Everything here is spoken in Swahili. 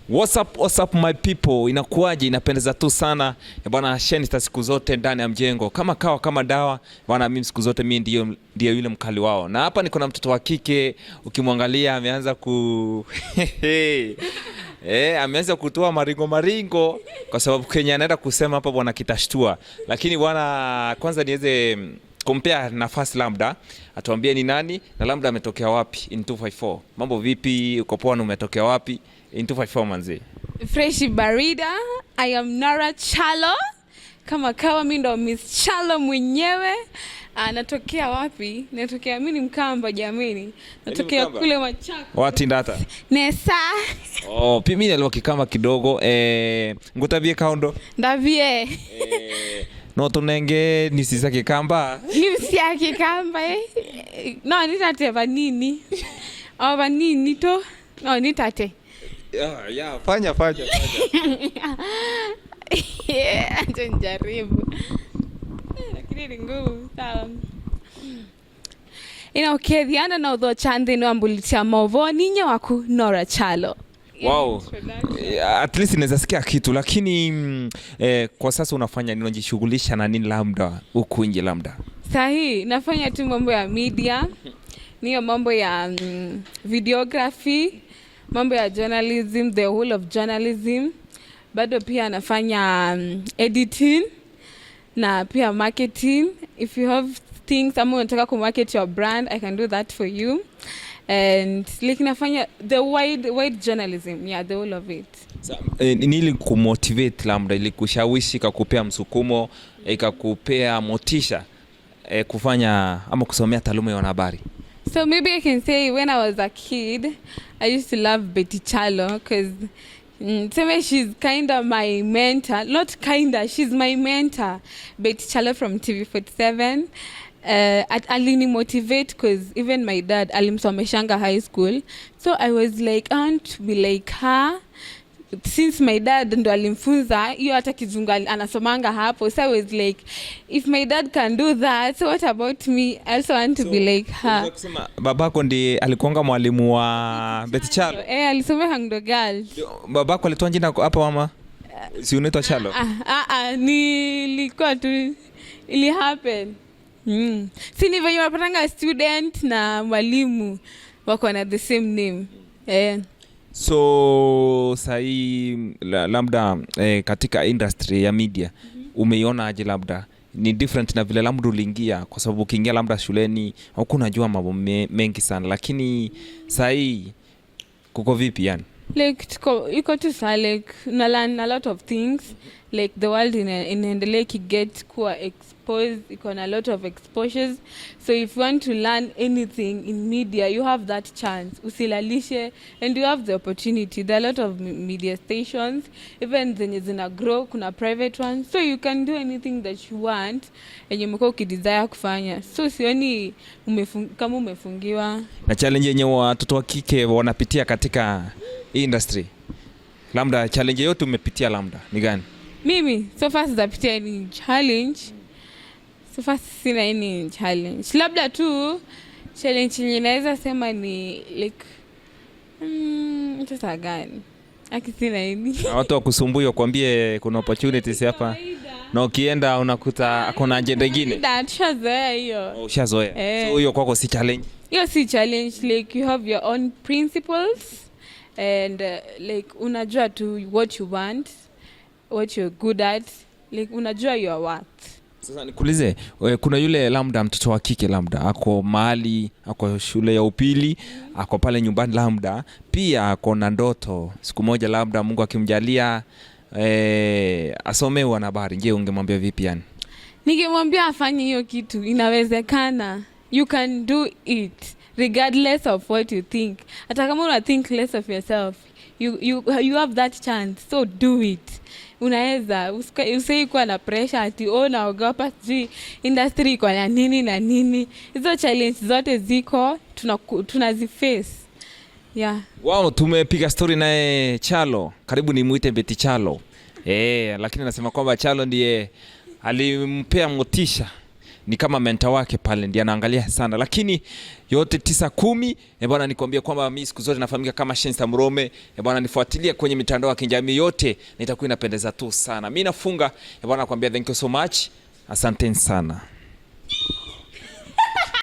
What's up, what's up my people, inakuwaje? Inapendeza tu sana bwana. Shenista siku zote ndani ya mjengo kama kawa kama dawa bwana. Mimi siku zote mimi ndio yule mkali wao, na hapa niko na mtoto wa kike. Ukimwangalia ameanza kutoa maringo maringo, kwa sababu Kenya anaenda kusema hapa bwana kitashtua. Lakini bwana, kwanza niweze kumpea nafasi labda atuambie ni nani na labda ametokea wapi in 254. Mambo vipi? Uko poa na umetokea wapi in 254 manzi? Freshi barida. I am Nora Chalo. Kama kawa mi ndo Miss Chalo mwenyewe. Ah, natokea wapi? Natokea, mi ni Mkamba jamani. Natokea Mkamba? Kule Machakos. Watindata. Nesa. Oh, pia mimi naliwa Kikamba kidogo, ngutabie kaundo. Ndavie. No tunenge nisisa Kikamba. Nimsia Kikamba eh. No nitate vanini. Oh vanini to. No nitate. Yeah, fanya fanya fanya. Yeah, acha nijaribu. Lakini ni ngumu. Sawa. Inaukethiana na uthocha nthini wa mbulitia movo ninye waku Nora Chalo. Wow. At least inaweza sikia kitu lakini kwa sasa unafanya nini? Unajishughulisha na nini labda huku nje labda? Sahii nafanya tu mambo ya media, niyo mambo ya videography, mambo ya journalism, the whole of journalism. Bado pia nafanya editing na pia marketing. If you have things ama unataka kumarket your brand, I can do that for you. And like nafanya the wide wide journalism, yeah, the whole of it. Nini ili kumotivate labda ili kushawishi ikakupea msukumo ikakupea motisha kufanya ama kusomea taaluma ya wanahabari? So maybe I can say when I was a kid, I used to love Betty Chalo because seme she's kind of my mentor. Not kinda, she's my mentor. Betty Chalo from TV47. Alini motivate because even my dad alimsomeshanga high school. So I was like, I want to be like her since my dad ndo alimfunza hiyo hata kizungu anasomanga hapo. So I was like, if my dad can do that, so what about me? I also want to be like her. Unaweza kusema babako ndiye alikuanga mwalimu wa Betty Chalo? Eh, alisomea Hangdo Girls. Babako alitoa jina hapo mama? Si unaitwa Chalo? Ah, ah, ah, nilikuwa tu ili happen. Si ni venye unapatanga student na mwalimu wako na the same name, eh. So sahii labda katika industry ya media umeiona aje? Labda ni different na vile labda uliingia, kwa sababu ukiingia labda shuleni huku unajua mambo mengi sana, lakini sahii kuko vipi yani? Like tuko iko tu saa like una learn a lot of things. Like the world inaendelea ikiget kuwa exposed, iko na a lot of exposures. So if you want to learn anything in media, you have that chance. Usilalishe, and you have the opportunity. There are a lot of media stations, even zenye zina grow, kuna private ones, so you can do anything that you want enye umekuwa ukidesire kufanya. So sioni kama umefungiwa. Na challenge yenye watoto wa kike wanapitia katika hii industry, labda challenge yote umepitia labda ni gani? Mimi so far sijapitia any challenge. So far sina any challenge. Labda tu challenge yenye naweza sema ni like sasa gani aki sina any. Na watu wakusumbui wakwambie kuna opportunities hapa na ukienda unakuta kuna agenda ingine? Kawaida, tushazoea hiyo. Oh, ushazoea. Eh. So hiyo kwako si challenge? Hiyo si challenge. Like you have your own principles and like unajua tu what you want, what you're good at, like unajua your worth. Sasa nikuulize, kuna yule labda mtoto wa kike labda ako mahali, ako shule ya upili, ako pale nyumbani, labda pia ako na ndoto siku moja labda Mungu akimjalia asomee wanahabari. Je, ungemwambia vipi yani? Ningemwambia afanye hiyo kitu. Inawezekana. You can do it regardless of what you think. Hata kama una think less of yourself, you have that chance, so do it. Unaweza. Usii kuwa na pressure ati oh, naogopa sijui industry iko na nini na nini. Hizo challenge zote ziko, tunaziface, yeah. Wow, tumepiga story naye Chalo. Karibu nimuite Betty Chalo. Lakini anasema kwamba Chalo ndiye alimpea motisha. Ni kama mentor wake pale ndiye anaangalia sana, lakini yote 9 10, bwana, nikwambia kwamba mimi siku zote nafahamika kama Shensta Mrome. Bwana, nifuatilie kwenye mitandao ya kijamii yote, nitakuwa inapendeza tu sana. Mimi nafunga, bwana, nakwambia thank you so much, asanteni sana.